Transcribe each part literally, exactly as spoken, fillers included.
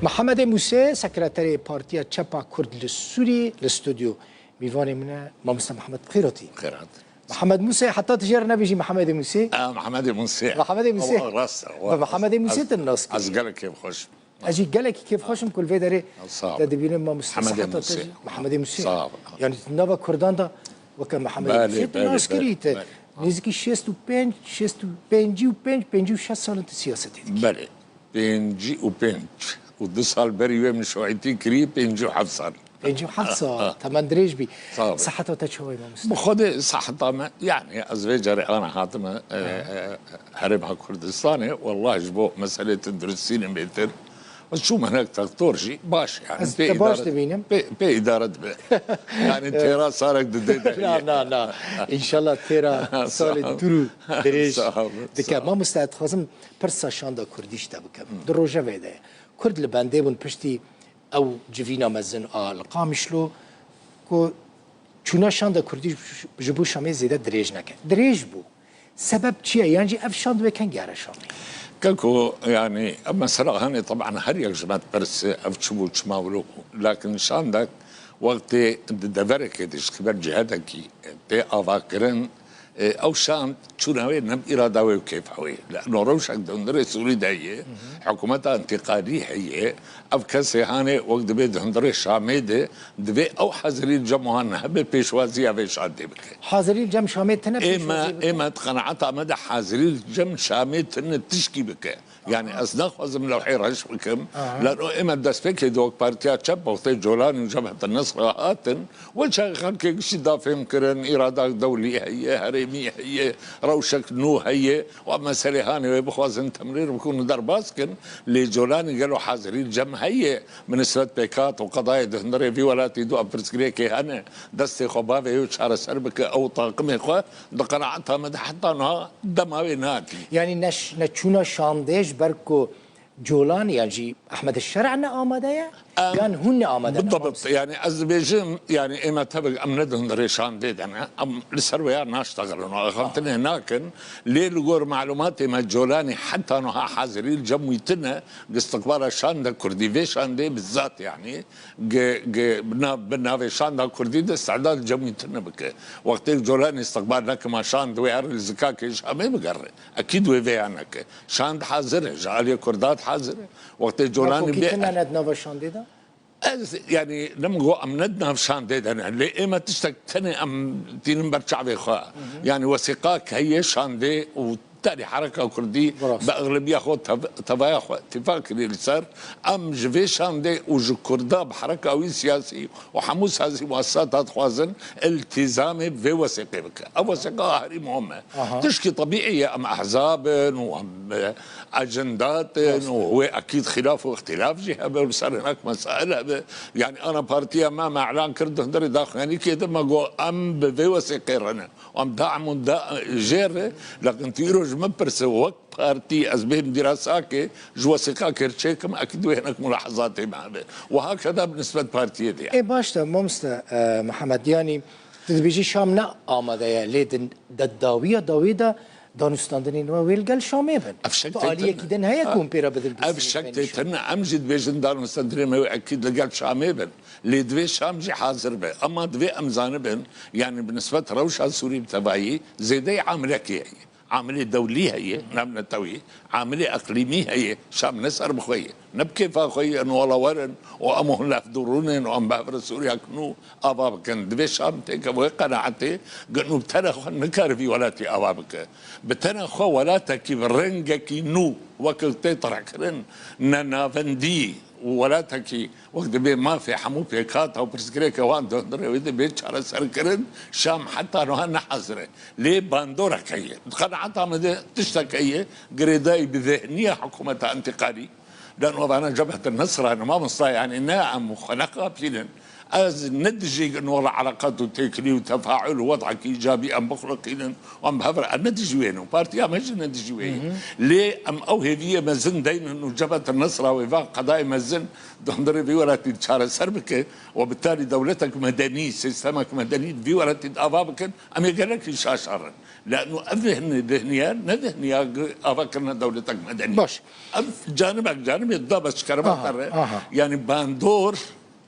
Mihemedê Mûsê, sekreterê Partiya Çepa Kurd li Sûrî, li stûdyo mîvanê min e, mamoste Mihemed Xêratî. Xêrat. Mihemed Mûsê, heta tu jê re nebêjî Mihemedê Mûsê. A, Mihemedê Mûsê. Mihemedê Mûsê. Ew, ew rast e, ew Bi Mihemedê Mûsê ez, tu nas kirî. Ez gelek kêfxweş im. Ez jî gelek kêfxweş im ku li vê derê Sağ ol. Te dibînim mamoste. Mihemedê Seheta te Mûsê. Jî Mihemedê Mûsê. Sağ ol. Yani tu nava Kurdan da weke Mihemedê Belê, Mûsê tu belê, nas kirî belê, te. belê. Nêzîkî şêst û pênc, şêst û pêncî û pênc, pêncî û şeş sal tu siyasetê dikî. Belê. Pêncî û pênc û du sal berî wê min şahîtî kirî, pêncî û heft sal. Pêncî û heft sal, temen dirêj bî. Sağ ol. Seheta te çawa ye, mamoste? Bi Xwedê seheta me, yani ez vê carê ana hatime, e, e, Herêma Kurdistanê, wallah ji bo meselê tenduristî ne bêtir. Ez çûm hinek doktor jî, baş yani. Ez pê te baş idare, dibînim. Pê, pê idare dibe. Yani têra sarek dide de. Na, na, na. İnşallah têra Sağ salê ol. dûr û dirêj Sağ ol, dike. sağ ol. Mamoste, ez dixwazim pirsa şanda kurdî ji te bikim. Di rojevê de Kurd li bendê bûn piştî ew civîna mezin a li Qamişlo ku çûna şanda kurdî ji, ji bo Şamê zêde dirêj neke. Dirêj bû. Sebeb çi ye? Yan jî ev şand wê kengî here Şamê? Keko, yani, ev mesela hene, teban her yek ji me dipirse, ev çi bû, çima wilo bû. Lakin şandek wextê di deverekê de ji ber cihedekî tê avakirin, e, ew şand çûna wê ne bi îrada wê û kêfa wê. Li no rewşek di hundirê Sûrî de ye, hikûmeta întîqalî heye, ev kesê hanê wek dibê di hundirê Şamê de, divê ew hazirî li cem wan hebe pêşwaziya vê şandê bike. Hazirî li cem Şamê tine Ê me, pêşwazî bike. ê me di qenaeta me de hazirî li cem Şamê tine tişkî bike. Yani ez naxwazim lewhê reş bikim. Aha. Lano ê me destpêkê de wek Partiya Çep, wextê Colanî û Cebheta Nesra hatin, wê çaxê xelkê giştî da fêm kirin, îradak dewlî heye, herêmî heye, rewşek nû heye, û ev meselê hanê wê bixwazin temrîr bikin û derbas kin, lê Colanî gelo hazirî li cem heye, bi nisbet pêkat û qedayê di hundirê vî welatî du ev pirsgirêkê hene, destê xwe bavê wê çareser bike, ew taqimê xwe, di qenaeta me de heta niha dema wê nehatî. Yani ne ş-, ne çûna şandê ji ber ku Colanî yan jî Ehmed Şer'a ne amade ye, Em, yan hûn ne amade ne? Bidabibt, yani ez dibêjim, yani ê me tevik em ne di hundirê şandê de ne, em li ser wê ya naştexilin û axaftinê nakin, lê li gor malûmatê me Colanî heta niha hazirî li cem wî tine, gi istiqbala şanda kurdî, vê şandê bi zat yani, gi, gi, bi nav-, bi navê şanda kurdî de istidad li cem wî tine bike. Wextê Colanî istiqbal nekima şand wê her li zikakê Şamê bigere. Ekîd wê vêya neke. Şand hazir e, ji aliyê Kurdan hazir e. Wextê Colanî Naxwe kî bê tune ne di nava şandê de? Ez, yani, ne min got em ne di nav şandê de ne. Lê ê me tiştek tenê em tînin ber çavê xwe. Yani, wesîqak heye şandê û tenê hereka kurdî Rast. bi exlebiya xwe tev-, tevaya xwe îtîfaq kirî li ser. Em ji vê şandê û ji kurda bi hereka wî siyasî û hemû sazî muessesata dixwazin iltîzamê vê wesîqê bike. Ev wesîqa herî muhim e. Aha. Tişkî tebîî ye, em ehzab in û em, e, ecendat in Rast. û wê ekîd xilaf û îxtilaf jî hebe û li ser hinek mesail hebe. Yani ana partiya me, me elan kir di hundirê daxuyanîkê de me got em bi vê wesîqê re ne. Em daim û da-, jê re, lakin tu îro ji min pirse wek partî ez bêm dîrasakê ji wesîqakê re çêkim, ekîd wê hinek mulahezatê me hebe. Û hakeda bi nisbet partiyê de ye. Ê baş de, mamoste, e, Mihemed, yanî tu dibêjî Şam ne amade ye, lê di, di dawiya dawî de danûstandinên we wê li gel Şamê bin. Ev şek Tu tê aliyekî tune. din heye ku hûn pê re bidin Ev pisî şek tê tune. Em jî dibêjin danûstandinên me wê ekîd li gel Şamê bin. Lê divê Şam jî hazir be. Ema divê em zanibin, yani bi nisbet rewşa Sûrî bi tevayî zêdeyî amilekê heye. Amilê dewlî heye, navnetewî, amilê eqlîmî heye, Şam ne serbixwe ye, ne bi kêfa xwe ye, em wala werin û em hûn lafdûrûnên û em bi hev re Sûriyek nû ava bikin. Divê Şam têke wê qenaetê, ku nû bi tenê xwe nikare vî welatî ava bike. Bi tenê xwe welatekî bi rengekî nû, weke tê terhkirin, ne navendî û welatekî Wek dibê mafê hemû pêkhata û pirsgirêkê wan di hundirê wê de bê çareserkirin, Şam heta niha ne hazir e. Lê bandorek heye. Di qenaeta me de tiştek heye, girêdayî bi zehniya hikûmeta întîqalî. Lano evana Cebhete Nesra ne mamosta, yanî ne em xwe ne qapînin. Ez ne dijî kin wela eleqat û têkilî û tefaul û wed'ekî îcabî em bixuliqînin û em bi hev re, em ne dijî wê ne. Partiya me jî ne dijî wê ye. Lê em ew hêviyê mezin deynin û Cebhet Nesra wê va qedayê mezin di hundirê vî welatî çareser bike û bi talî dewletek medenî, sîstemek medenî di vî welatî de ava bikin, em ê gelekî şaşarin. Lano ev hini dihniye, ne dihniya avakirina dewletek medenî. Baş. Ev canibek, canibê da be ji kerema Aha, te re. aha. Yani bandor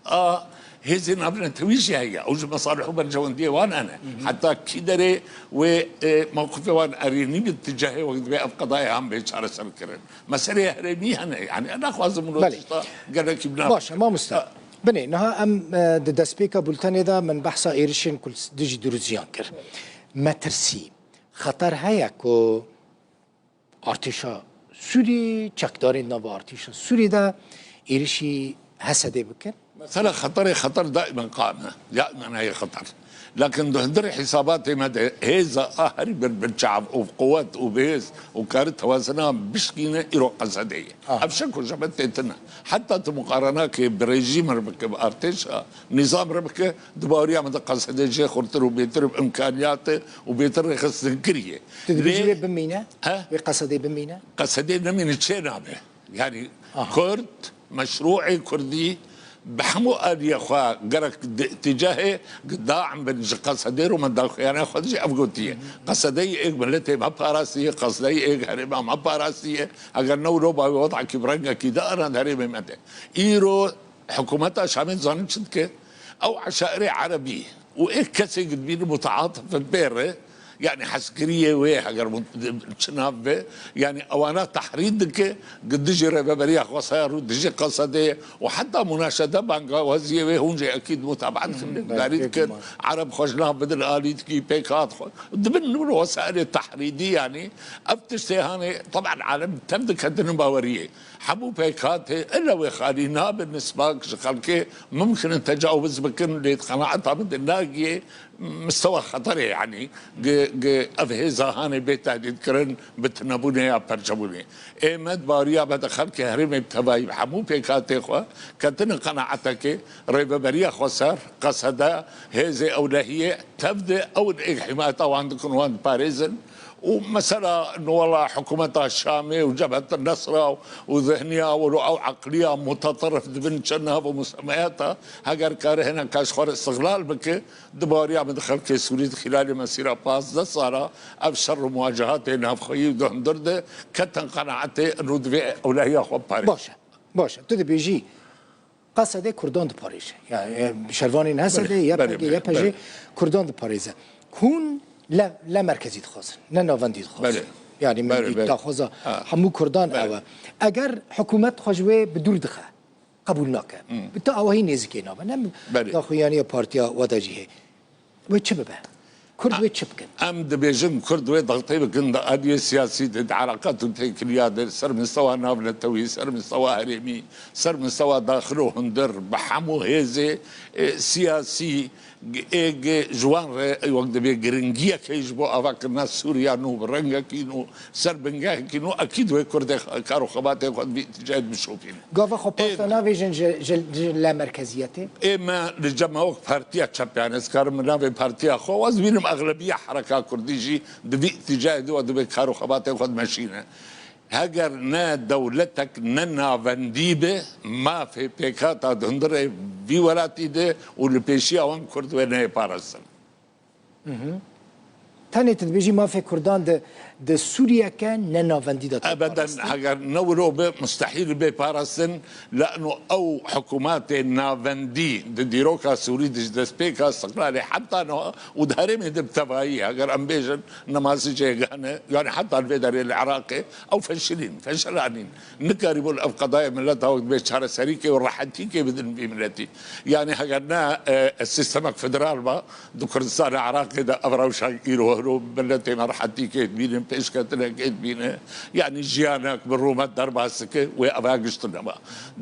a hêzên navnetewî jî heye. Ew ji mesalih û bercewendiyê wan hene. Heta kî derê wê, e, mewqifê wan erênî bi ticahê wek divê ev qedayê han bê çareser kirin. Meseleyê herêmî hene. Yani ez naxwazim wilo Belê. tişta gelekî bi nav Baş e, mamoste. Ha. Binê, niha em, e, di destpêka bultenê de min behsa êrişên ku li dijî Duruziyan kir. Metirsî, xeter heye ku artêşa Sûrî, çekdarên nava artêşa Sûrî de êrişî Hesedê bikin? Mesela xeterê xeter daimen qame. Daimen heye xeter. Lakin di hundirê hîsabatê me de hêza a herî bir, birçav û quwet û bihêz û kari tewazina bişkîne îro Qesedê ye. Aha. Ev şek û şebet tê tune. Heta tu muqarenakê bi rejîm re bike, bi artêşa nîzam re bike, di baweriya min de Qesedê jê xurtir û bêtir bi imkaniyat e û bêtir rêxistinkirî ye. Tu dibêjî Lê wê bimîne? He? Wê Qesedê bimîne? Qesedê nemîne çê nabe. Yani Aha. Kurd, meşruê Kurdî bi hemû aliyê xwe gerek di îtîcahê daim bin ji Qesedê û me daxuyana xwe dijî ev gotiye. Qesedeyê êk miletê me parastiye, Qesedeyê êk herêma me parastiye. Eger ne wilo bawê wed'ekî bi rengekî de ana di herêmê me de. Îro Hikûmeta Şamê dizanin çi dike? Ew eşairê erebî û ê kesê ki dibînin muteatif in pê re, yani hezkiriyê wê heger mut-, çi nav be, yani ewana tehrîd dike, ki dijî Rêveberiya Xwesayar û dijî Qesedê û heta munaşede bangawaziyê wê hûn jî ekîd mutabaet dikin, Hı, bedarî belki dikin, ma- Ereb xwe ji nav bidin alî dikî, pêk hat xwe. Dibin nûr wesairê tehrîdî, yani ev tiştê hanê, teban alem tev diketinin baweriyê. Hemû pêkhatê illa wê xalî nabe, nisbak ji xelkê mimkin in tecawiz bikin, lê di qenaeta min de nagiyê mistewa xeterê, yanî gi, gi ev hêza hanê bê tehdîdkirin bi tunebûnê ya perçebûnê. Ê me di baweriya me de xelkê herêmê bi tevayî bi hemû pêkhatê xwe ketine qenaetekê, Rêveberiya Xweser, Qesede, hêzê ewlehiyê tev de ew in êk hîmayeta wan dikin, wan diparêzin. Û mesela, wela hikûmeta Şamê û Cebhet Nesra û zihniya wilo ew eqliya mutaterif dibin çi nav û musemeyata, heger kare hineka ji xwe re îstiqlal bike, di baweriya min di xelkê Sûrî di xîlalê mesîra pazdeh sala ev şer û muwacehatê navxweyî û di hundir de ketin qenaetê û divê ewlehiya xwe biparêzin. Baş e, baş e. Tu dibêjî Qesedê Kurdan diparêje. Yani, e, şervanên Hesedê, Belê, belê, Y P G, belê, Y P J belê. Kurdan diparêze. Hûn le, le merkezî dixwazin, ne navendî dixwazin. Belê. Yani, min Belê, dît belê. daxwaza Ha. hemû Kurdan Belê. ew e. Eger hikûmet xwe ji wê bi dûr dixe, qebûl nake. Hmm. Bi tu awahî nêzikê nabe. Ne Belê. daxuyaniya partiya we de jî hê. Wê çi bibe? Kurd wê çi bikin? Em dibêjin Kurd wê daxtê bikin di aliyê siyasî de, di eleqat û têkiliya de, ser mistewa navnetewî, ser mistewa herêmî, ser mistewa daxil û hundir, bi hemû hêzê, e, siyasî, ê, g-, ji wan re wek dibê giringiyek heye ji bo avakirina Sûriya nû bi rengekî nû, ser bingehekî nû, ekîd wê Kurdê kar û xebatê xwe di vî îtîcayê de bişopînin. Gava xwe Ê, pasta navêjin ji, ji, ji lemerkeziyetê? Ê me li cem wek partiya çep, yani ez karim bi navê partiya xwe, ez bînim exlebiya hereka kurdî jî di vî îtîcayê de we dibê kar û xebatê xwe dimeşîne. Heger ne dewletek ne navendî be, mafê pêkhata di hundirê vî welatî de û li pêşiya wan Kurd wê neyê parastin. Tenê tu dibêjî mafê Kurdan di, di Sûriyeke ne navendî de tê Ebeden, parastin. Heger ne wilo be, mustehîl bê parastin, lano ew hikûmatê navendî di dîroka Sûrî de ji destpêka îstiqlalê heta niha û di herêmê de bi tevayî, heger em bêjin, nema jêgane, yani heta li vê derê li Iraqê ew feşilîn, feşelanîn. Nikarîbûn ev qedaya mileta wek dibê çareserîkê û rehetîkê bidin vî miletî. Yani heger ne, e, sistemek federal ba, di Kurdistanê Iraqê de ev rewşa îro hiro miletê me rehetîkê dibînin, pêşketinekê dibîne. Yanî jiyanek bi rûmet derbas dike, wê eva giştin nema.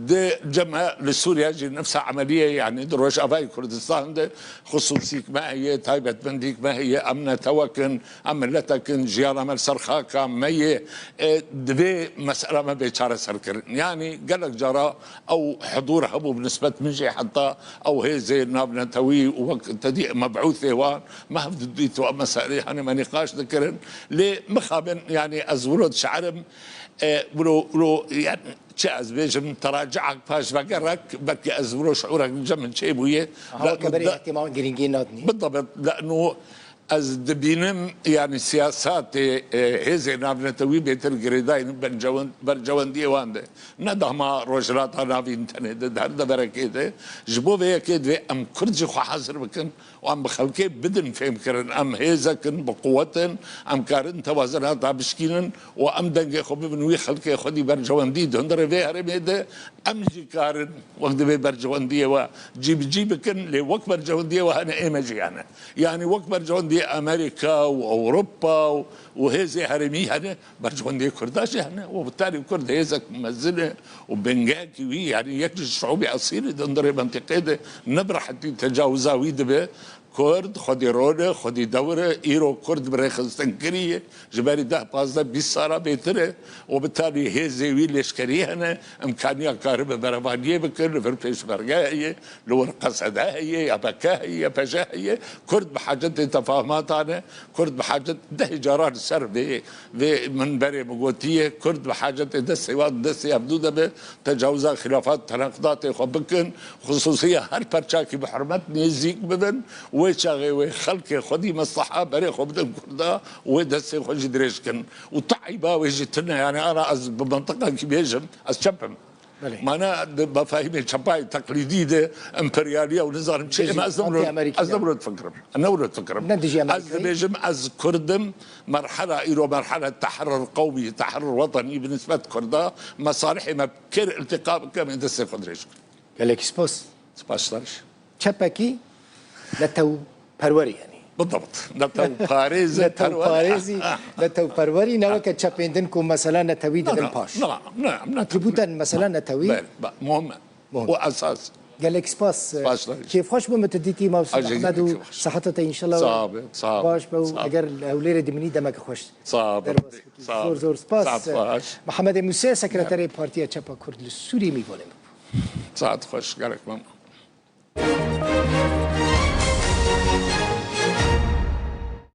Di cem me li Sûriye jî nefsa emeliyê, yanî di Rojavayê Kurdistan de xisûsîk me heye, taybetmendîk me heye, em netewek in, em miletek in, jiyana me li ser xaka me ye. E, divê mesela me bê çareserkirin. Yanî gelek cara ew hidûr hebû bi nisbet min jî, heta ew hêzê navnetewî û wek tedî mebûsê wan, me hev didît û em meselê hene me nîqaş dikirin. Lê mixabin, yanî ez wilo dişerim, e, wilo, wilo, yani, çi ez bêjim, teraciak paş vegerek, belkî ez wilo şiûrek li cem min çêbûye. Aha, weke berê hetiman girîngî nadinî. Bidabit, le'nû ez dibînim, yani, siyasatê, e, hêzê navnetewî bêtir girêdayî bercewen-, bercewendiyê wan de. Ne dahma Rojhilata Navîn tenê de, di her deverekê de. Ji bo vê yekê divê em Kurd jî xwe hazir bikin û em bi xelkê bidin fêmkirin. Em hêzek in, bi quwet in, em karin tewazenata bişkînin û em dengê xwe bibin wî xelkê xwedî bercewendî di hundirê vê herêmê de. Em jî karin wek divê bercewendiyê we cî bi cî bikin, lê wek bercewendiyê we hene ê me jî hene. Yanî wek bercewendiyê Amerîka û Ewropa û, û hêzê herêmî hene, bercewendiyê Kurda jî hene. Û bi tarî Kurd hêzek mezin e û bingehekî wî, yanî yek ji şûbê esîlî di hundirê mentiqê de ne bi rehetî tecawiza wî dibe. Kurd xwedî rol e, xwedî dewr e, îro Kurd bi rêxistin kirî ye. Ji berî deh, pazdeh, bîst sala bêtir e û bi tarî hêzê wî lêşkerî hene, imkaniya karibe berevaniyê bikin, li vir pêşmerge heye, li wir Qesede heye, Y P K heye, Y P J heye. Kurd bi hacetê tefahumatan e, Kurd bi hacet deh caran li ser vê, vê minberê min gotiye, Kurd bi hacetê destê wan, destê hevdû de be, tecawiza xilafat, tenequdatê xwe bikin, xisûsiya her perçakî bi hurmet nêzîk bibin, wê çaxê wê xelkê xwedî mesleha berê xwe bidin Kurda û wê destê xwe jî dirêj kin. Û tu eyba wê jî tune, yani, ana ez bi mentiqekî bêjim, ez çep im. Belê. Mana di mefahîmê çepayê teqlîdî de emperyaliya û nizanim çi, Bêjî, ême ez ne wilo, anti-Amerîkî ez ne ya. Wilo difikirim. Ne wilo difikirim. Ne dijî Ez Amerîkayî. Dibêjim ez Kurd im, merhela îro merhela tehrur qewmî, tehrur wetenî bi nisbet Kurda, mesalihê me kêr iltiqa bikim, ê destê xwe dirêj kim. Gelekî spas. Spas ji te re jî. Çepekî netewperwer e, yanî. Bidibt. Netewparêz e, perwer. Netewparêzî, netewperwerî, ne weke çepên din ku mesela netewî Na, didin na, paş. Na, na, em ne Ji bo te mesela netewî Belê, ba, muhim e. Muhim. Û esas. Gelek spas. Spas ji te re jî. Kêfxweş bûm tu dîtî Mevsûd Hacı Ehmed û gelek spas. Seheta te înşallah Sağ be, sağ be, baş be û sağ be. Eger li Hewlêrê dimînî demeke xweş. Sağ be. Derbas bikî. Sağ be. Zor, zor spas. Saet baş. Mihemed Musê, sekreterê Partiya Çepa Kurd li Sûriyê, mîvanê me bû. Saet xweş, gelek memnun.